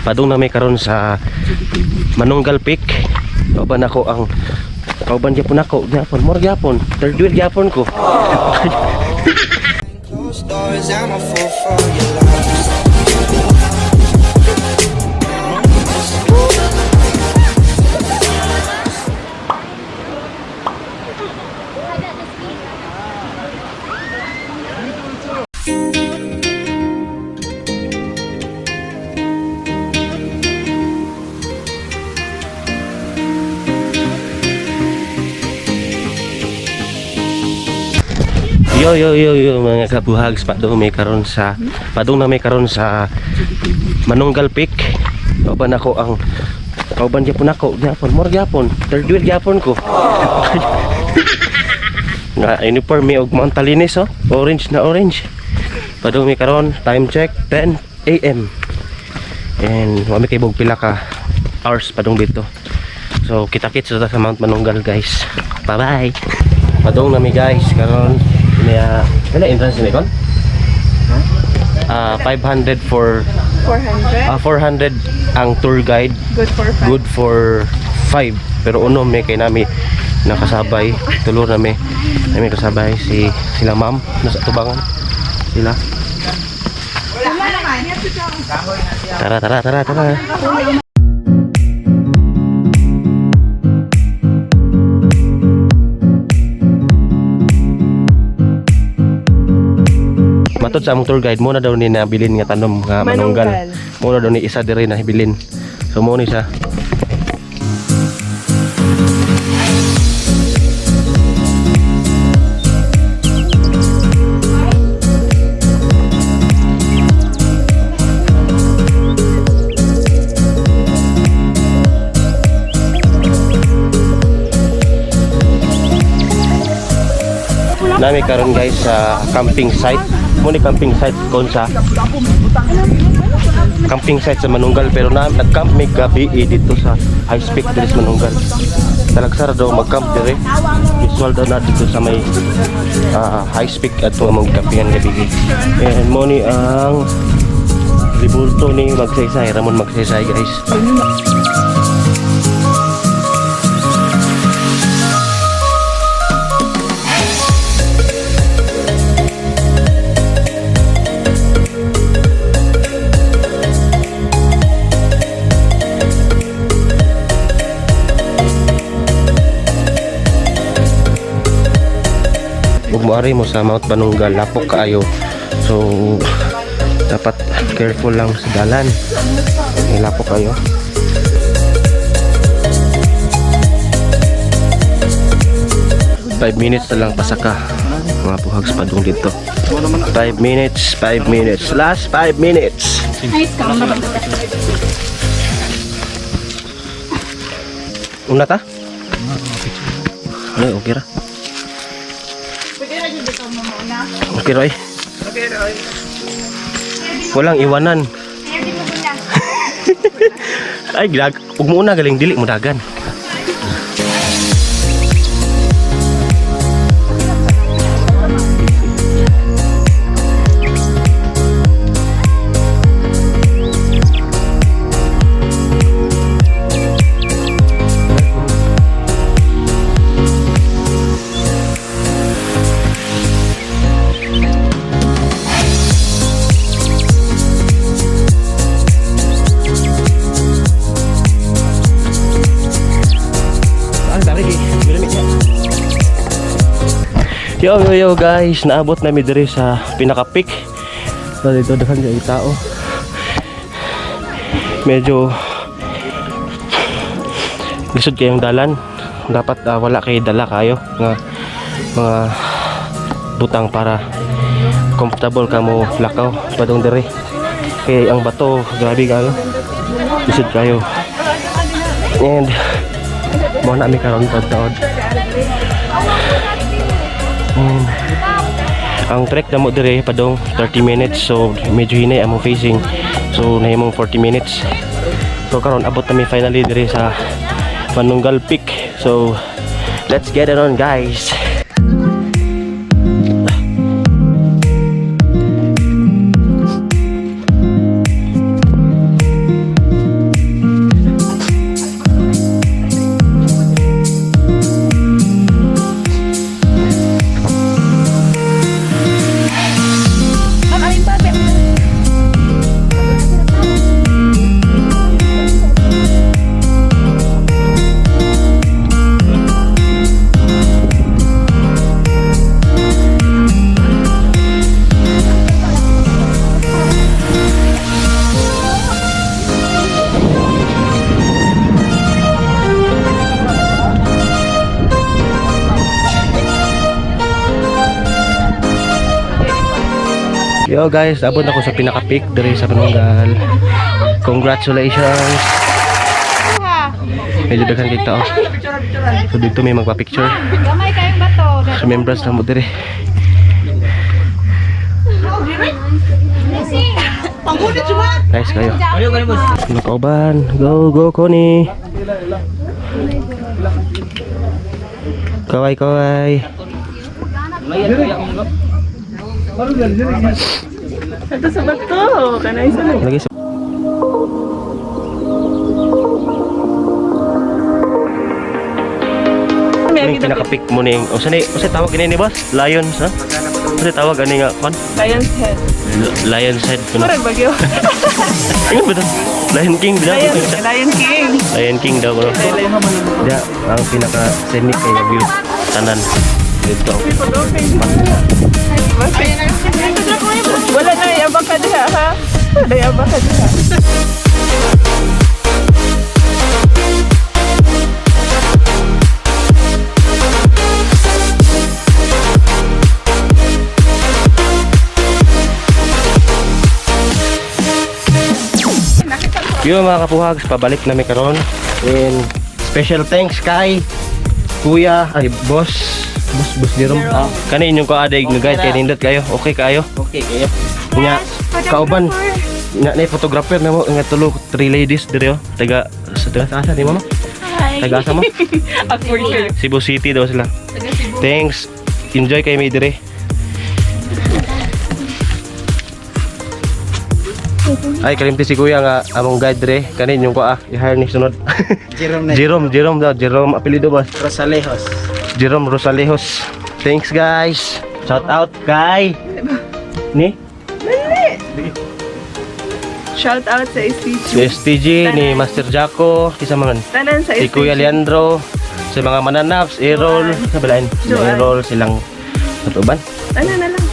Padung na mi karon sa Manunggal Peak. Kauban ako ang kauban gyapon ako, gyapon, more gyapon. Third wheel gyapon ko. Closed doors, I'm a fool for your love. Yo yo yo yo, mga kabuhags, padung na mi karon sa Manunggal Peak. Kauban ako ang kauban gyapon ako, gyapon, more gyapon. Third wheel gyapon ko. Nga uniform mi og Mount Talinis, oh. Orange na orange. Padung mi karon, time check 10 AM. And wa mi kay pila ka hours padung dito. So kita-kits ta sa Mount Manunggal, guys. Bye bye. Padung na mi, guys, karon niya. Kala entrance ni kon? Ah, 500 for 400. 400 ang tour guide, Good for 5. Good for 5. Pero uno may kay nami nakasabay, tulo na mi. Nami kasabay si sila ma'am nasa tubangan. Sila. Tara, tara, tara, tara. Matod sa among tour guide, mo na daw ni nabilin nga tanom nga manunggal. Manunggal. Mo na daw ni isa diri na hibilin. So mo ni siya. Nami karon, guys, sa camping site. Mo ni camping site kon sa camping site sa Manunggal, pero na nag-camp may gabi eh, dito sa High Peak diri sa Manunggal. Talagsara daw mag-camp dire. Visual daw na dito sa may High Peak at mga magkapihan gabi eh. And mo ni ang ribulto ni Magsaysay, Ramon Magsaysay, guys. Ug moari mo sa Mount Manunggal, lapok kaayo. So dapat careful lang sa dalan. May lapok kayo. 5 minutes na lang pasaka. Mga buhags, padung dito. 5 minutes, 5 minutes. Last 5 minutes. Una ta? Ay, okay ra. Okay, Roy. Walang iwanan. Ay, glag. Ug mo una galing dili mo dagan. Yo yo yo guys, naabot na mi diri sa pinaka peak. So dito daghan kaayo tao. Medyo lisod kayong dalan. Dapat wala kay dala kayo nga mga butang para comfortable ka mo lakaw padung diri. Kay ang bato, grabe kayo. Lisod kayo. And mo na mi karon taod. And ang trek na mo dire padong 30 minutes, so medyo hinay among facing, so nahimong 40 minutes. So karon abot na mi finally dire sa Manunggal Peak. So let's get it on, guys. Yo guys, abot na ko sa pinaka-peak diri sa Manunggal. Congratulations. Medyo daghan kay tao. So dito may magpa-picture. Gamay kayong bato. Remembrance na mo diri. Nice kayo. Nakauban. Go, go, Connie. Kaway, kaway. Ito sa bato. Kanay sa Lagi sa. Ning pinaka-peak mo ning. Usa ni, usa tawag ini ni boss? Lions, ha? Usa tawag ani nga kon? Lion's Head. Lion's Head kuno. Murag bagyo. Ayun ba to? Lion King daw. Lion King. Lion King daw kuno. Ya, ang pinaka scenic kay view tanan dito. Wala na, yabang ka diha, ha? Wala, yabang ka diha. Yo mga kapuhags, pabalik na mi karon. And special thanks kay Kuya, ay boss, boss boss Jerome. Ah, kani inyong kaaday nga guide kay nindot kayo. Okay kayo. Okay, kayo. Nya kauban nya na photographer na mo nga tulo, three ladies dire oh. Taga sa taga sa asa ni mama? Hi. Taga asa mo? Awkward kayo. Cebu City daw sila. Thanks. Enjoy kay mi dire. Ay, kalimti si kuya nga among guide dire. Kani inyong ko ah, i-hire ni sunod. Jerome na. Jerome, Jerome daw, Jerome apelyido ba? Rosalejos. Jerome Rosalejos. Thanks guys. Shout out kay ni Shout out sa STG. si STG ni Master Jaco, isa man. Tanan sa Si STG. Kuya Leandro, sa mga mananaps, Errol, sa balain, sila Joanne. Errol, silang katuban, Tanan na lang.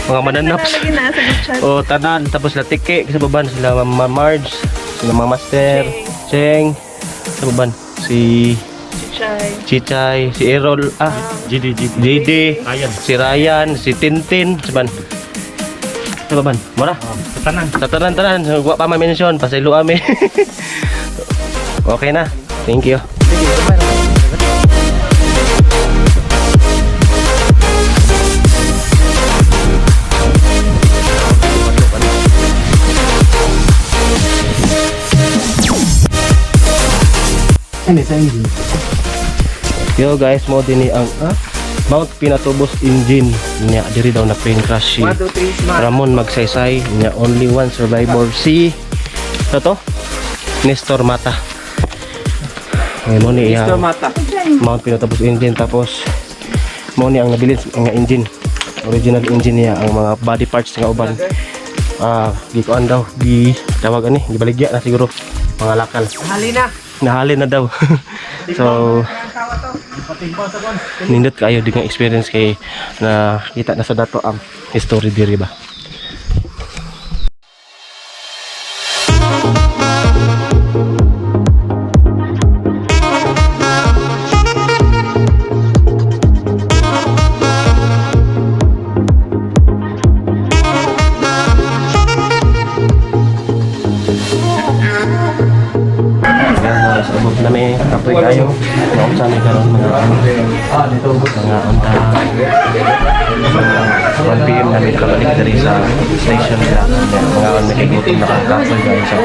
mga mananaps. Tanan lagi na sa group chat. O tanan, tapos sila Tiki, sa baban sila Mama Marge, sila mga Master, Cheng, sa baban si Chichay. Chichay, si Errol, ah, GD, GD. JD, Ryan. si Ryan, si Tintin, sa ban. Sa baban, mura. Sa tanan. Sa tanan tanan, wa pa ma-mention, pasaylo ami. Okay na. Thank you. Ano sa engine? Yo guys, mo din ni ang Mount Pinatubos engine niya diri daw na plane crash si 1, 2, 3, smart. Ramon Magsaysay niya, only one survivor si ano to? Nestor Mata. Ay, mo ni Mr. iyang Mata. Mount Pinatubos engine, tapos mo ni ang nabilin nga engine, original engine niya. Ang mga body parts nga uban, gikuan daw, gi tawag ani, gibaligya na siguro mga lakal. Halina. Nahalin na daw. So nindot kayo di nga experience kay na kita na sa dato ang history diri ba. Ayan, mga sa abot na may kapoy kayo. Naunsa may karon mga unta. 1 PM namin kabalik diri sa station nila. Mga may kay gutom na kapoy kayo sa.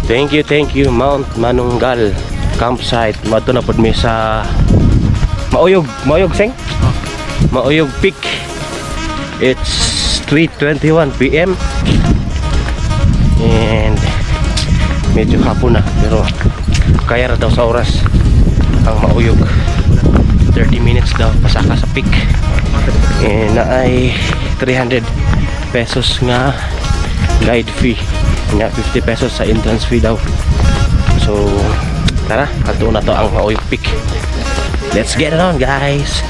Thank you Mount Manunggal campsite. Mato na pud mi sa Mauyog, Mauyog seng? Mauyog Peak. It's 3:21 PM. And medyo hapon na pero kaya ra daw sa oras ang Mauyog. 30 minutes daw pasaka sa peak. And naay 300 pesos nga guide fee. Nga 50 pesos sa entrance fee daw. So tara, adto na to ang Mauyog Peak. Let's get it on, guys.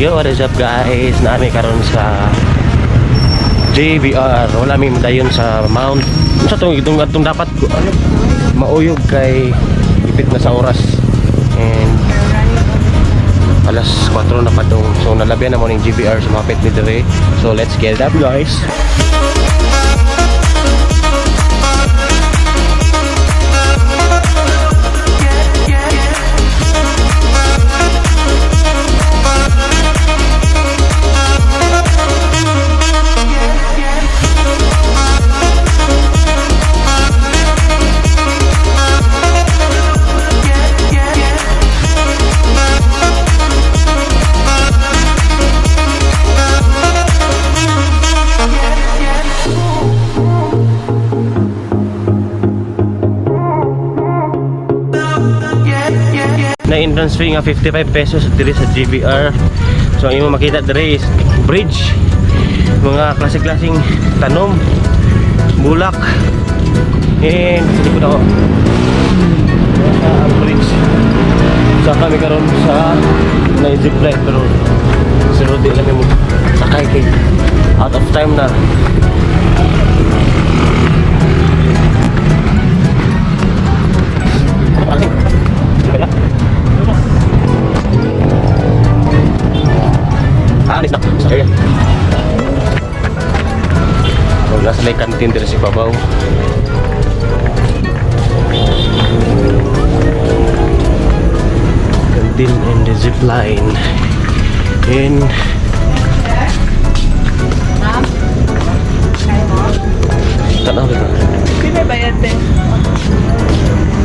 Yo, what is up, guys? Naa mi karon sa JBR. Wala mi dayon sa Mount. Unsa tong itong atong dapat ano, mauyog kay ipit na sa oras. And alas 4 na padong. So nalabyan na mo ning JBR sa mapit ni dire. So let's get it up, guys. Na entrance fee nga 55 pesos diri sa JBR. So ang imo makita diri is bridge. Mga klase-klaseng tanom, bulak. And sa likod ako. Nasa ang bridge. Sa kami karon sa na zipline pero zero di lang mo sakay kay out of time na. Alis na sa area. So, nasa may canteen dito si Babaw. Canteen and the zip line. And tanaw dito. Pila bayad te?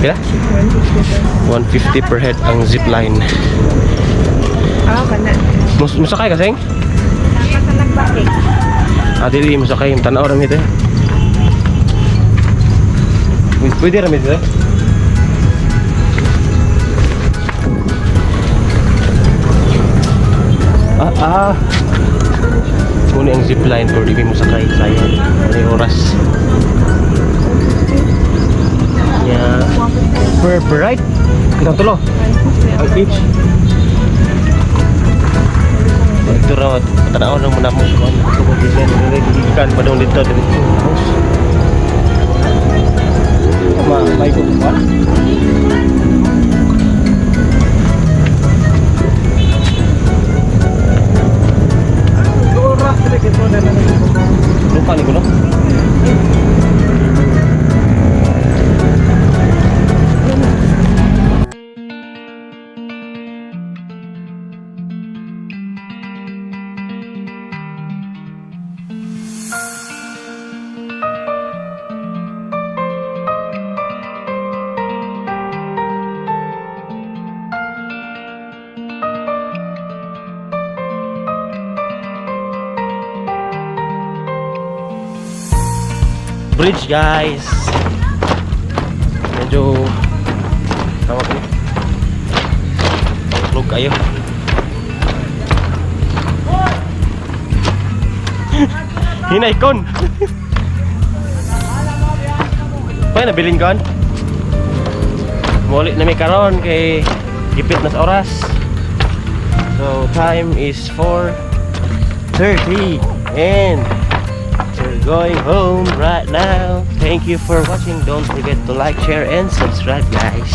Pila? 150 per head ang zip line. Ah, kana. Musakay ka, Seng? Ah, dili, musakay. Tanaw rami ito. Pwede rami ito eh. Ah, ah. Muna ang zipline pero di mo sakay. Sayang. Ano yung oras? Yeah. Per ride? Kitang tulo. Ang each. Ito raw, tanaw lang muna mo sa mga nakakabog Gikan pa doon dito, dito. House. Ma, may ko pa. Lupa ni ko, no? Bridge, guys. Medyo tawag ni. Tulog kayo. Hinay kon. Pay nabilin kon. Muli na mi karon kay gipit na sa oras. So time is 4:30 and we're going home right now. Thank you for watching. Don't forget to like, share, and subscribe, guys.